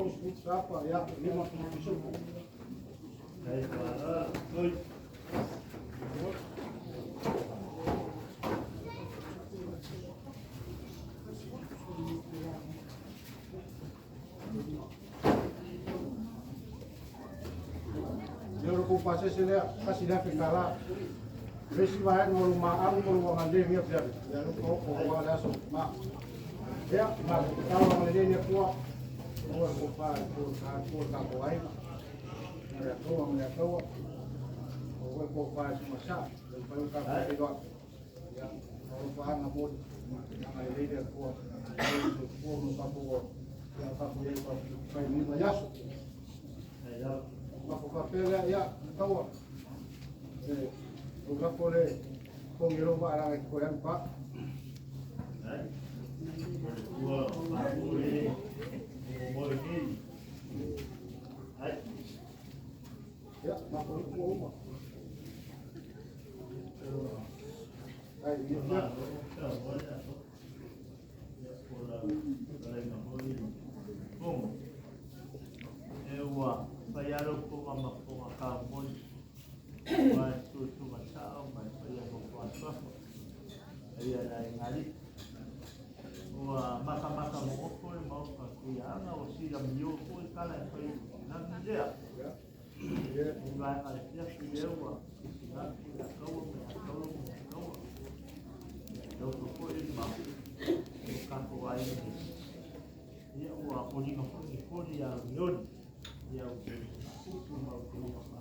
30 sapa, ia, 5 pisupu. Ia o le kou pasese lea, $1,000. Le isi vaega o lo maau ma lo agalelei lenei afiafi, ia lea ua oo aua le aso ma. Ia, matou tatalo agalelei le Atua, maua le tofa i le tatou aiga, ma le Atua ma le Atua, maua le tofa i susuga saa, le mafai ona tatou feiloai. Ia, o alofaaga moni, agalelei le Atua, maua le soifua ma lo tatou ola, ia tatou i ai fai lenei vaiaso. Lafo faapea lea, ia, taua, o lafo le togi lou vaalaga e toe alu pa. Ia, mafo upu uma. Ai, ia. E ua fai alo ponga ma ponga ka moni. Wa tu tu masao mai fai mo kwa swafa. Ia la ngali. Ua maka maka mo opo le mau ka kuianga o sila mio ko kala e fai nani lea. Ia, I vaega le fiafi lea ua sisilaki ia kaua ma ia kaua ma ia kaua. Ia lau foi ma o kako ai nei. Ia ua kolina foi ni foli ia mioni. Ia u te upu ma u te uma wha.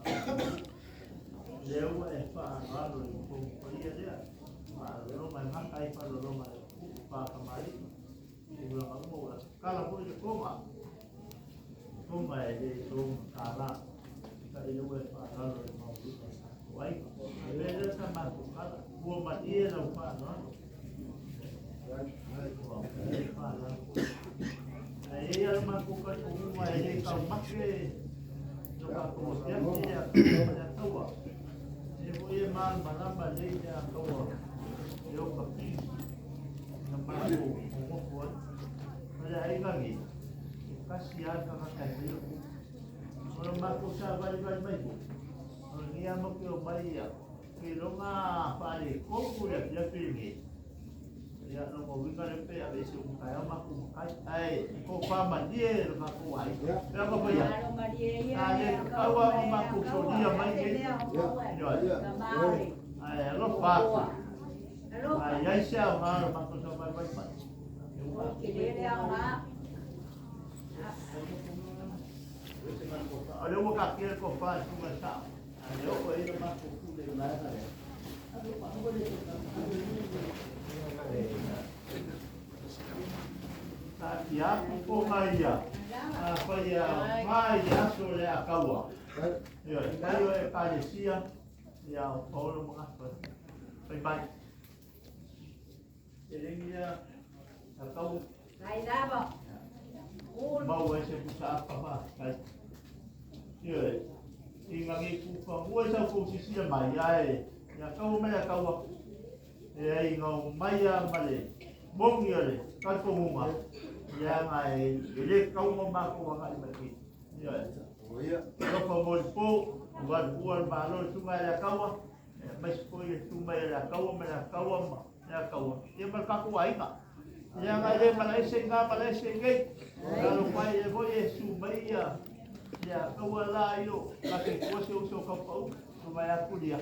Lea ua e whaangalo i kongu paia lea. Whaalolo mai maka ai whaalolo mai u whakamari. Ula uma ua kala foi le koma. Koma e le tō kālā. Ka ile ua e whaalalo i mau lima sa ko ai. Le le sa māku kala. Ua ma ie lau whaalalo. Ua e whaalalo. Ai e ala māku ka uma e le kau make. No ka ko te ake a ka taua. E fo e mal malama le ia kaua. E o ka pi. Na māku o ngoko ai. Pale ai ngangi. E kasi a ka ka kai o. O lo māku sa vali vali mai ko. O ni a mo ke o mai ia. Ke longa pale koku le pia pili. Ia no mo winga le pe a vese o kai o maku kai. Ai ko pa ma die lo maku ai. Pea ko pa ia. A le kaua o maku so dia mai ke. Ia, Yo. Ai alo pa. Ai ai se au ma lo maku so mai mai mai. O le ua ka kia ko pa tu ma sa. Ai o ko ina maku ku le mai na. Ta ia ku ko mai ia. A fai a mai ia so le a kaua. Io, kai o e kalesia ia o Paulo mga fai mai. E lengi ia a kau mau e se pusa apa ma kai. Io e i ngangi ku pa ua sa ku sisia mai ia e ia kau mai a kaua. E ai ngau mai a male mongi ale kai ko hunga. Ia nga e e le kau mo ma ko wanga i mai. Io e. Ia. Alofa mo le po, ua ua le malo le tunga ia kaua, e mai se foi le tunga ia kaua ma ia kaua ma ia kaua. Ia ma le kaku aiga. Ia ngai le mala ese ngā mala ese ngei. Ia lo pai e voi e su mai ia. Ia kaua la io, ka te kua se uso ka pau, tu mai aku dia.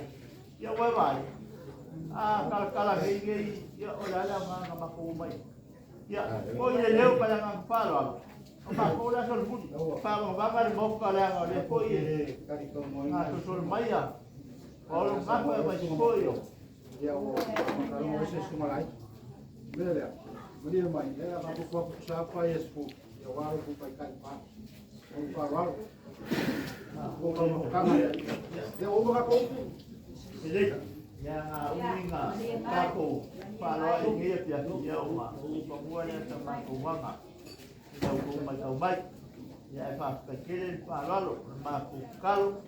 Ia wai vai. A kala kala hei ngei, ia o la la ma nga mako mai. Ia, ko i le leo pa nga palo alo. O ma ko la sol muli. Pa mo vanga le mo ka la nga le ko i E kari kau mo nga so sol mai ia. O lo nga pa mai ko io. Ia o makalongo ese sumalai. Mea lea, malia mai, lea ka pupu apu sapa ia spu. Ia walo pu pai kai pa. O pa walo. O ka makanga. Ia o maka ko upu. E le ia nga uinga kako pa lo ai ngia pia ia o ma o pa mua le ta ma ko wanga. Ia o ko mai kau mai. Ia e pa ka kele pa lalo ma ko kalo.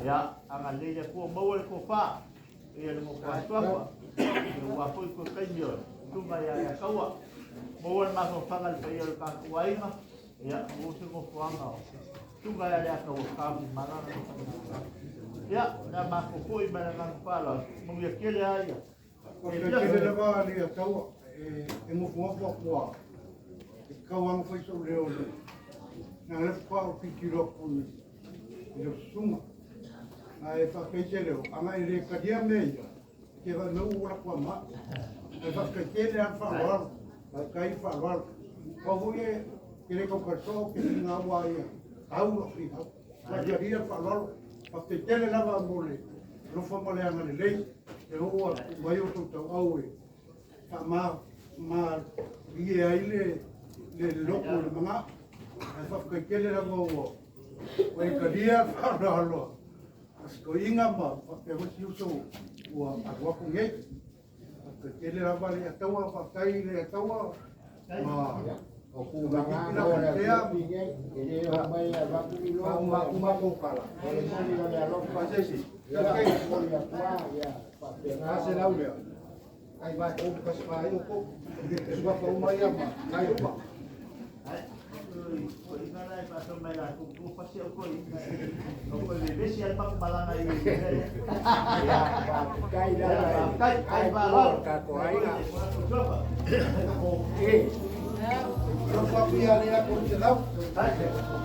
Ia anga le ia ko mau le ko fa. Ia le mo ko atuapa. Ia ua foi ko kai mio. Tunga ia ia kaua. Mo le ma ko fanga le pa ia le ka ko aiga. Ia, mo se gofoaga o tuga e le ata ua kamu malala. Ia, na matou foi ma le agaga faaaloalo, manuia tele a ia. O le tele lava le ataua e ngofongofo atua e kauanga fai sau leo le na le fa o pitilo ku i le susunga. Ae faafetai leo, anga e le kalia mea ia, ke va meu ula kua ma. Ae faafetai tele lava le faaaloalo, faafetai le faaaloalo. Pau foi e ke le tau kaso ke finga ua ia, tau lo finga. Faatalia le faaaloalo, faafetai tele lava mo le alofa ma le agalelei, e oo atu mai o tou tauau e faama ma ie ai le le loko o le maga. Ae faafetai tele lava ua ua e talia le faaaloalo a si toeaina ma faapea foi si uso ua alu atu nei. Faafetai tele lava le Ataua, faafetai le Ataua ma O tulaga o le nei, e le o mai avatu ni loa Faauma O le moni o le alofa. Faasesi. Ia, moni atua, ia, faapena. A se lau lea. Ai vai ou kasi fai o ko. Suafa uma ia ma kai uma. Ai, o ina lai pa so mai la ku ku pasi o ko ina. O ko le besi al pa malanga i. Ia, faafetai lava. Kai kai ba lo. Tatou aiga. O E. Alofa pia le ako se lau. ai.